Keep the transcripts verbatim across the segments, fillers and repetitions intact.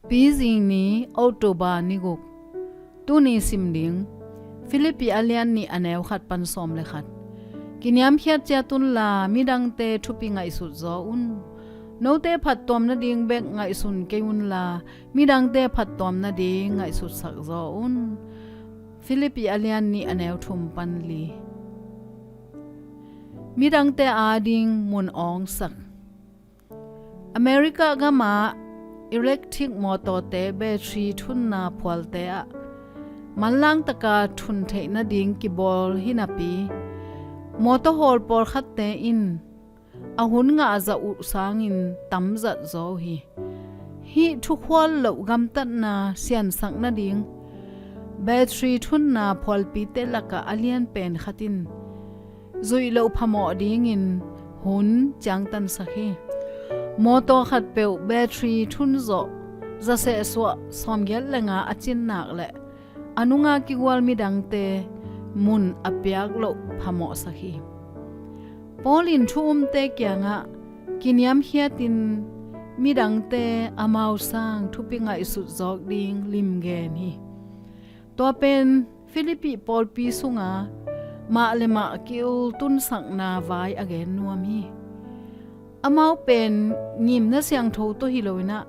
Pizing ni, October ni guk. Tuni sim ding, Philippi a lian nih a neu khat pan sawm le khat. Kiniamkhiat ciat unla midangte thupi ngaihsut zaw un. Note phattuam nading bek ngaihsun kei unla midangte phattuam nading ngaihsutsak zaw un. Philippi a lian nih a neu thum pan li. Midangte ading mun awngsak. America gama electric mawtawte battery thunna phualte ah manlang taka thun theih nading kibawl hinapi, mawtaw hawl pawlkhatte in a hun ngahzah uh sangin tamzat zaw uh hi. Hih thukhual loh gamtatna siansak nading battery thunna phualpite lakah a lianpen khat in zuih loh phamawh dingin hun ciangtansak hi. Mawtaw khatpeuh battery thun zawh zasehsuah sawmgiat le nga a cinnak le a nunga kigual midangte mun a piak loh phamawhsak hi. Paul in thu umte kiangah kiniamkhiatin midangte amau sang thupi ngaihsut zawk ding limgen hi. Tua pen Philippi pawlpi sunga mah le mah ki-ultunsakna vai a gen nuam hi. Amau pen ngimna siangtho tawh hi loinah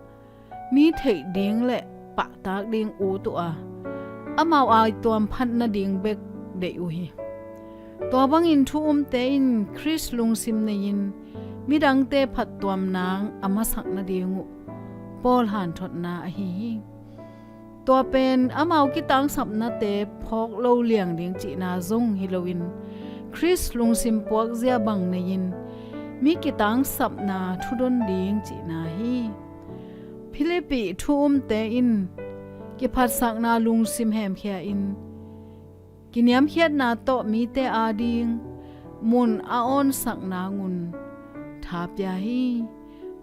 mi theih ding le pahtak ding ut uh a, amau aituam phat nading bek deih uh hi. Tua bangin thu umte in Khrist lungsim nei-in midangte phattuam nang a masak nading uh Paul hanthotna ahi hi. Tua pen amau kitangsapnate phawk lo liang ding cihna zong hi loin Khrist lungsim puakzia bang nei-in mi kitangsapna thudon ding cihna hi. Philippi thu umte in kiphatsakna lungsim hemkhia-in kiniamkhiatna tawh mite ading mun a awnsak nangun thapia hi.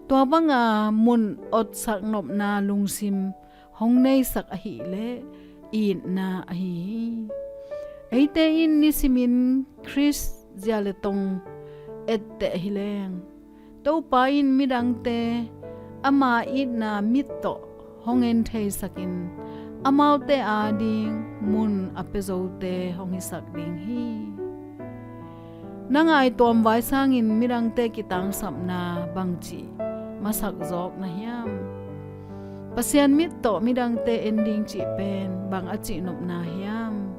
Tua banga mun otsak nopna lungsim hong neisak ahileh itna ahi hi. Eite in nisimin Khrist zia le tong etteh hileng Topa in midangte ama itna mit tawh hong en theisakin amaute ading mun a pia zote hong hisak ding hi. Na ngaituam vai sangin midangte kitangsapna bangci masak zawk na hiam? Pasian mit tawh midangte en ding cih pen bang a cihnopna hiam?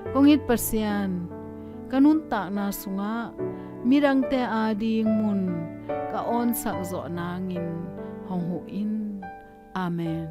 Kong it Pasian, ka nuntakna sungah midangte ading mun ka awnsak zawh nangin hong huh in. Amen.